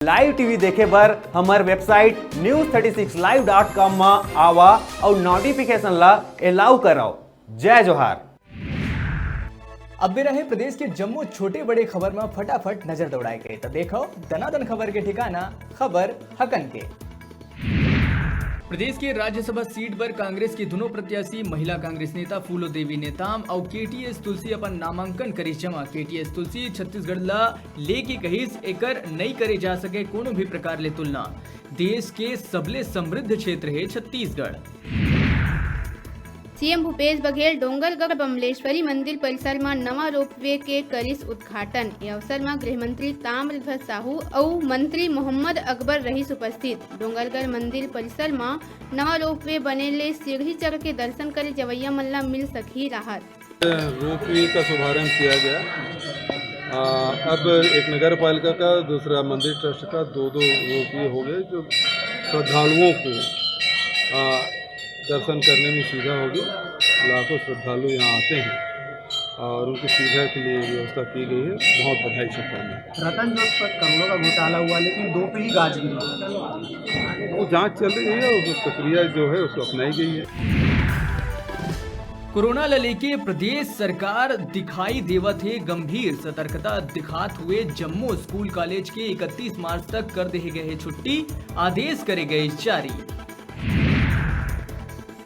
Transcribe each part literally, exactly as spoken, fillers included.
Live T V देखे बर हमर website news thirty six live dot com म आवा अउ notification ला allow करव। जय जोहार। अब बेरा हे प्रदेश के जम्मो छोटे बड़े खबर म फटाफट नजर दौड़ाए के, त देखव दनादन खबर के ठिकाना खबर हकन के। प्रदेश के राज्यसभा सीट बर कांग्रेस के दुनों प्रत्याशी महिला कांग्रेस नेता फूलो देवी नेताम अउ केटीएस तुलसी अपन नामांकन करिस जमा। केटीएस तुलसी छत्तीसगढ़ ला लेके कहिस, एकर नई करे जा सके कोनो भी प्रकार ले तुलना। देश के सबले समृद्ध क्षेत्र हे छत्तीसगढ़। सीएम भूपेश बघेल डोंगरगढ़ बमलेश्वरी मंदिर परिसर म नवा रोपवे के करिस उद्घाटन। ए अवसर म गृह मंत्री ताम्रध्वज साहू अउ मंत्री मोहम्मद अकबर रहिस उपस्थित। डोंगरगढ़ मंदिर परिसर म नवा रोपवे बने ले सीढ़ी चढ़ के दर्शन करे जवैया मन ला मिल सकही राहत। रोपवे का शुभारंभ किया गया। आ, अब एक नगर पालिका का, दूसरा मंदिर ट्रस्ट का, दो दो रोपवे हो गए जो श्रद्धालुओं को आ, दर्शन करने में सुविधा होगी। लाखों श्रद्धालु यहाँ आते हैं और उनकी सुविधा के लिए व्यवस्था की गई है। बहुत बधाई, शुभकामनाएं। रतन जोत पर करोड़ों का घोटाला हुआ, लेकिन दो पे ही गाज गिरी। वो जांच चल रही है, वो प्रक्रिया जो है उसको अपनाई गई है। कोरोना ल लेके प्रदेश सरकार दिखाई देवत हे गंभीर, सतर्कता दिखात हुए जम्मो स्कूल कॉलेज के इकतीस मार्च तक कर देहे गए हे छुट्टी, आदेश करे गए जारी।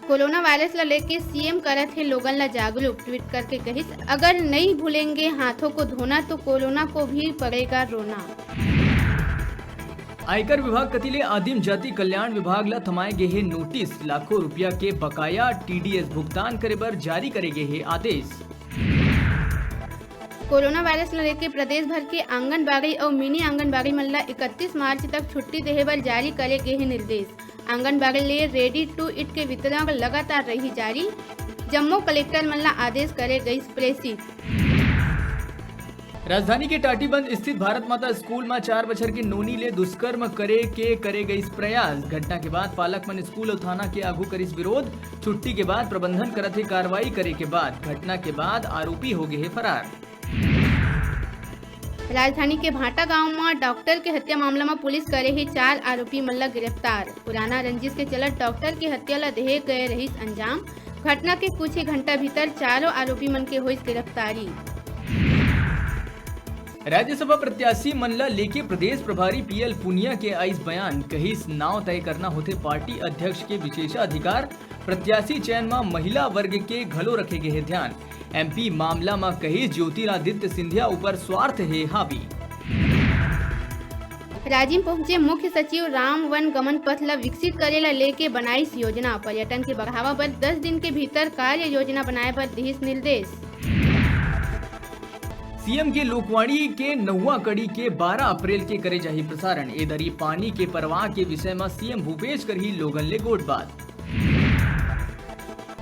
कोरोना वायरस ल लेके सीएम करत हे लोगन ल जागरूक, ट्वीट करके कहिस, "अगर नहीं भूलेंगे हाथों को धोना तो कोरोना को भी पड़ेगा रोना।" आयकर विभाग कति ले आदिम जाति कल्याण विभाग ल थमाए गे हे नोटिस, लाखों रुपया के बकाया टीडीएस भुगतान करे बर जारी करे गे हे आदेश। कोरोना वायरस ल लेके प्रदेश भर के आंगनबाड़ी अउ मिनी आंगनबाड़ी मन ल इकतीस मार्च तक छुट्टी देहे बर जारी करे गे हे निर्देश। आंगनबाड़ी ले ready to eat के वितरण लगातार रही जारी। जम्मो कलेक्टर मन ल आदेश करे गइस प्रेषित। राजधानी के टाटीबंध स्थित भारत माता स्कूल म चार बछर के नोनी ले दुष्कर्म करे के करे गइस प्रयास। घटना के बाद पालक मन स्कूल अउ थाना के आगू करिस विरोध। छुट्टी के बाद प्रबंधन करत हे कार्रवाई करे के बाद घटना के बाद आरोपी हो गे हे फरार। राजधानी के भाटा गांव म डॉक्टर के हत्या मामला म पुलिस करे हे चार आरोपी मन ल गिरफ्तार। पुराना रंजिश के चलत डॉक्टर के हत्या ल देहे गए रहिस अंजाम। घटना के कुछ ही घंटा भीतर चारों आरोपी मन के होइस गिरफ्तारी। राज्यसभा प्रत्याशी मन ल लेके प्रदेश प्रभारी पीएल पुनिया के आइस बयान, कहिस नाव तय करना होथे पार्टी अध्यक्ष के विशेषाधिकार, प्रत्याशी चयन म महिला वर्ग के घलो रखे गे हे ध्यान। एमपी मामला म कहिस ज्योतिरादित्य सिंधिया ऊपर स्वार्थ हे हावी। राजिम पहुंचे मुख्य सचिव राम वन गमन पथ ल विकसित करे ल लेके बनाइस योजना, पर्यटन के बढ़ावा बर दस दिन के भीतर कार्य योजना बनाए बर दिहिस निर्देश। सीएम के लोकवाणी के नौवां कड़ी के बारह अप्रैल के करे जाही प्रसारण। ए दरी पानी के प्रवाह के विषय म सीएम भूपेश करही लोगन ले गोठबात।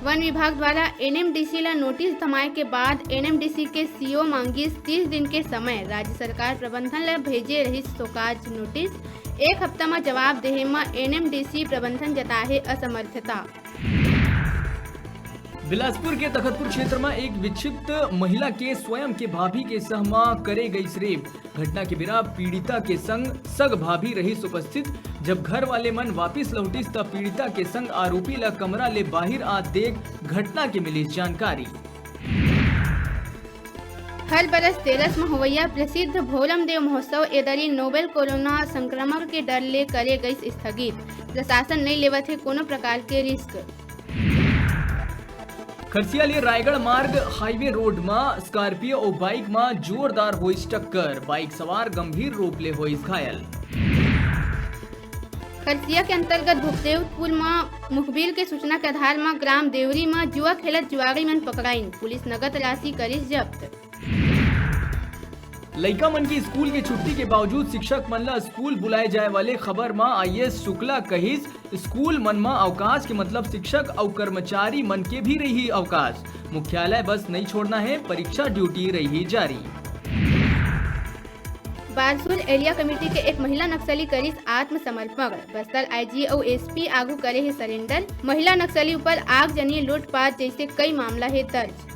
वन विभाग द्वारा एनएमडीसी ल नोटिस थमाए के बाद एनएमडीसी के सीओ मांगिस तीस दिन के समय। राज्य सरकार प्रबंधन ल भेजे रहिस शोकाज नोटिस। एक हफ्ता म जवाब देहे म एनएमडीसी प्रबंधन जताहे असमर्थता। बिलासपुर के तखतपुर क्षेत्र म एक विक्षिप्त महिला के स्वयं के भाभी के सह म करे गइस रेप। घटना के बेरा पीड़िता के संग सग भाभी रहिस उपस्थित। जब घर वाले मन वापिस लौटिस, त पीड़िता के संग आरोपी ल कमरा ले बाहिर आत देख घटना के मिलिस जानकारी। हर बरस तेरस म होवइया प्रसिद्ध भोरमदेव महोत्सव ए दरी नोवेल कोरोना संक्रमण के डर ले करे गइस स्थगित। प्रशासन नइ लेवत हे कोनो प्रकार के रिस्क। खरसिया ले रायगढ़ मार्ग हाईवे रोड म स्कॉर्पियो अउ बाइक म जोरदार होइस टक्कर, बाइक सवार गंभीर रूप ले होइस घायल। खरसिया के अंतर्गत भूपदेवपुर म मुखबिर के सूचना के आधार म ग्राम देवरी म जुआ खेलत जुआरी मन पकड़ाइन, पुलिस नगद राशि करिस जब्त। लइका मन के स्कूल के छुट्टी के बावजूद शिक्षक मन ल स्कूल बुलाए जाए वाले खबर म आईएएस शुक्ला कहिस, स्कूल मन म अवकाश के मतलब शिक्षक अउ कर्मचारी मन के भी रही अवकाश। मुख्यालय बस नइ छोड़ना हे, परीक्षा ड्यूटी रही जारी। बारसूर एरिया कमेटी के एक महिला नक्सली करिस आत्मसमर्पण। बस्तर आईजी अउ एसपी आगू करे हे सरेंडर। महिला नक्सली ऊपर आगजनी, लूटपाट जइसे कई मामला हे दर्ज।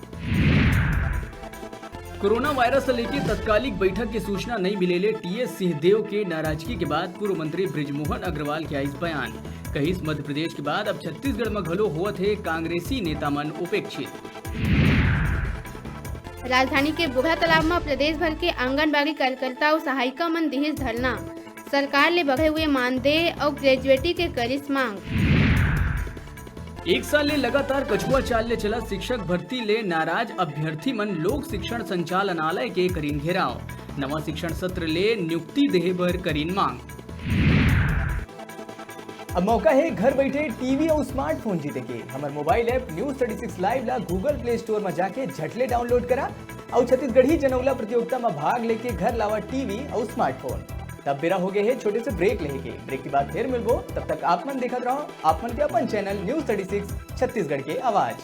कोरोना वायरस ल लेके तत्कालिक बैठक के सूचना नइ मिले ले टीएस सिंहदेव के नाराजगी के बाद पूर्व मंत्री बृजमोहन अग्रवाल के आइस बयान। कहिस, मध्य प्रदेश के बाद अब छत्तीसगढ़ म घलो होवत हे कांग्रेसी नेता मन उपेक्षित। राजधानी के बूढ़ा तालाब म प्रदेश भर के आंगनबाड़ी कार्यकर्ता अउ सहायिका मन दिहिस धरना। सरकार ले बढ़े हुए मानदेय अउ ग्रेजुएटी के करिस मांग। एक साल ले लगातार कछुआ चाल ले चला शिक्षक भर्ती ले नाराज अभ्यर्थी मन लोक शिक्षण संचालनालय के करीन घेराव। नवा शिक्षण सत्र ले नियुक्ति देहे बर करीन मांग। अब मौका हे घर बैठे टीवी अउ स्मार्टफोन जीते के। हमर mobile app news thirty six live ला Google Play Store म जाके झट ले डाउनलोड करा अउ छत्तीसगढ़ी जनउला प्रतियोगिता म भाग लेके घर लावा टीवी अउ स्मार्टफोन। तब बेरा हो गए हे छोटे से ब्रेक लेहे के। ब्रेक के बाद फिर मिलबो, तब तक आप मन देखत रहो आप मन के अपन channel news thirty six Chhattisgarh के आवाज।